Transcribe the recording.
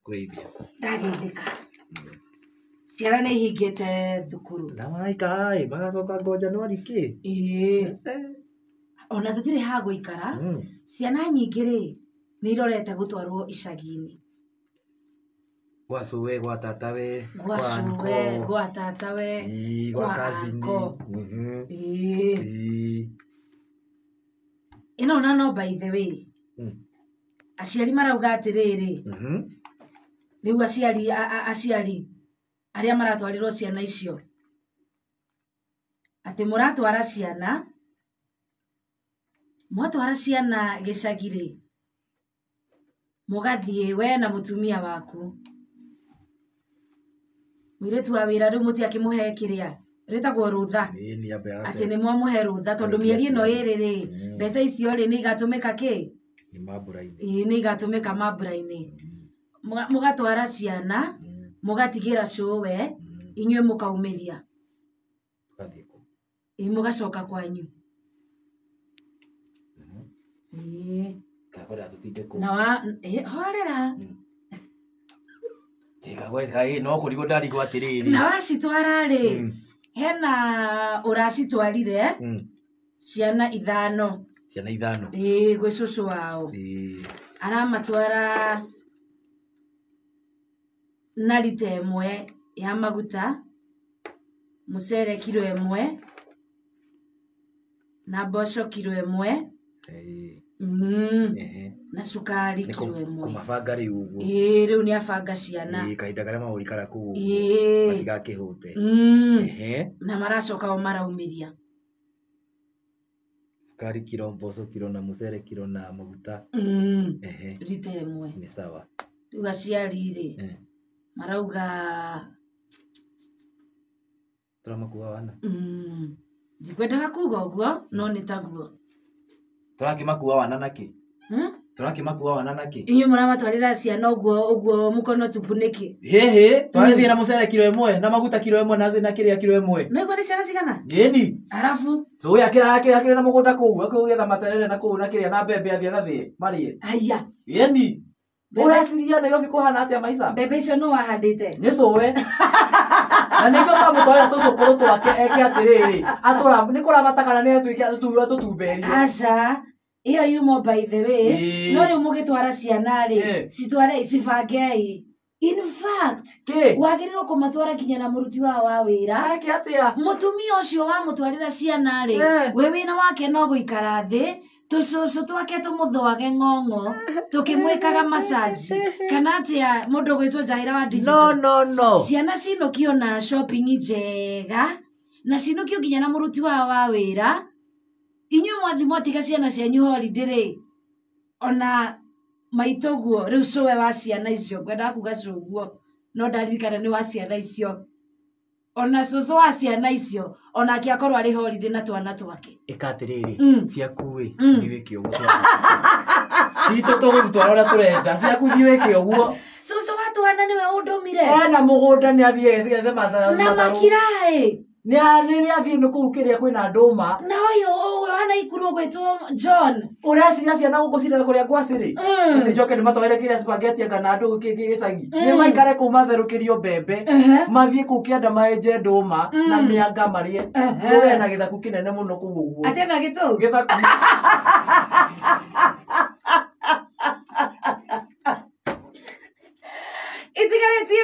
Kũgeithia. Ndageithĩka. Ciana nĩ ihingĩte thukuru. Na maraikara ĩ, magacoka ngo Januari kĩ? Ĩĩ. Ona tũtirĩ ha gũikara. Ciana nyingĩ rĩ, nĩ irorete gũtwarwo icagi-inĩ. Gwa cũwe, gwa tatawe, Gwa cũwe, gwa tatawe, Ĩĩ, gwa kwa cousin. uncle. Ĩĩ. Ĩĩ. Ĩno na no by the way. Aciari marauga atĩrĩrĩ, rĩu aciari aciari arĩa maratwarĩrwo ciana icio atĩ mũratwara ciana, mwatwara ciana gĩcagi rĩ, mũgathiĩ we na mũtumia waku, mũirĩtu wa wĩra rĩu mũtiakĩmũhe kĩrĩa rĩtagwo rũtha. Ĩĩ, nĩ ambe atĩ nĩ mwamũhe rũtha tondũ mĩeri ĩno ĩrĩ rĩ, mbeca icio rĩ nĩ igatũmĩka kĩ? Nĩ mambura-inĩ. Ĩĩ, nĩ igatũmĩka mambura-inĩ. Mũgatwara ciana, mũgatigĩra cũwe, inyuĩ mũkaumĩria. Tũgathiĩ kũ? Ĩĩ, mũgacoka kwanyu. Ĩĩ. Kakwenda tũtinde kũ? Na wa ĩĩ, horera. Ĩĩ, no kũrigwo ndarigwo atĩrĩrĩ. Na wacitwara rĩ, hena ũracitwarire ciana ithano. Ciana ithano. Ĩĩ, gwĩ cũcũ wao. Ĩĩ. Aramatwara na rita ĩmwe ya maguta, mũcere kiro ĩmwe, na mboco kiro ĩmwe. Ĩĩ. Na cukari Nĩ kiro ĩmwe. kũmabanga rĩu ũguo. Ĩĩ, rĩu nĩ abanga ciana. Ĩĩ, kahinda karĩa magũikara kũu ũguo. Ĩĩ. Matigakĩhũte. Na maracoka o maraumĩria. Cukari kiro, mboco kiro, na mũcere kiro, na maguta. Rita ĩmwe. Nĩ sawa. Rĩu aciari rĩ, marauga Tũramakua wana. Ndikwendaga kuga ũguo, no nĩ taguo. Tũrakĩmakua wana nakĩ? Tũrakĩmakua wana nakĩ? Inyuĩ mũramatwarĩra ciana ũguo ũguo mũkono tupu nĩkĩ? Hĩhĩ, tũragĩthiĩ na mũcere kiro ĩmwe, na maguta kiro ĩmwe, na kĩrĩa kiro ĩmwe. No igua nĩ ciana cigana? Ĩni. Arabu. Cũĩ akĩrĩ na mũgũnda kũu, akĩgetha materere na kũu na kĩrĩa na mbembe athiĩ agathĩe, marĩe. Haiya. Ĩni. Ũreciria Nairobi kũhana atĩa maica? Mbembe icio nũ wahandĩte? Nĩ cũĩ. Na nĩkĩo twamũtwarĩra tũcũkũrũ twake eke atĩrĩrĩ, nĩ kũramata kana nĩ atuĩke atũtumberie. Aca. Ĩyo yumo by the way. No rĩu mũgĩtwara ciana rĩ, citwarei, cibangei. In fact, wagĩrĩirwo kũmatwara nginya na mũruti wao wa wĩra. Eke atĩa? Mũtumia ũcio wamũtwarĩra ciana rĩ, we wĩra wake no gũikara thĩ, tũcũcũ twake tũmũthũage ng'ong'o, tũkĩmwĩkaga massage. Kana atĩa mũndũ ũgwĩtwo Njahĩra wa digital? No, no, no. Ciana cinũkio na shopping njega, na cinũkio nginya na mũruti wao wa wĩra. Inyuĩ mwathi mwatiga ciana cianyu holiday rĩ, ona maitũguo rĩu cũwe wa ciana icio, ngwendaga kuga cũguo, no ndaririkana nĩ wa ciana icio. Ona cũcũ wa ciana icio, onake akorwo arĩ holiday na twana twake. Ĩka atĩrĩrĩ, ciaku ĩ, thiĩ wĩke ũguo. Citũ tũgũcitwara ũrĩa tũrenda, ciaku thiĩ wĩke ũguo. Cũcũ wa twana nĩwe ũndũmire. Ena mũgũnda nĩ athiĩ ethe matharũ. Na makiraĩ. Nĩ athiĩ nĩ kũu kĩrĩa kwĩna ndũma. Na ũyũ wa Naikuru ũgwĩtwo John. Ũreciria ciana gũkũ cirĩ kũrĩa ngwacĩ rĩ? Atĩ njoke nĩ matwarĩre kĩrĩa spaghetti anga na ndũgũ gĩcagi. Nĩ maikare kũu matherũkĩrio mbembe. Mathiĩ kũu kĩanda maenje ndũma na mĩanga marĩe. Cũwe na gĩthaku kĩnene mũno kũu ũguo. Atĩ ena gĩtũ? Gĩthaku. Itigarĩtie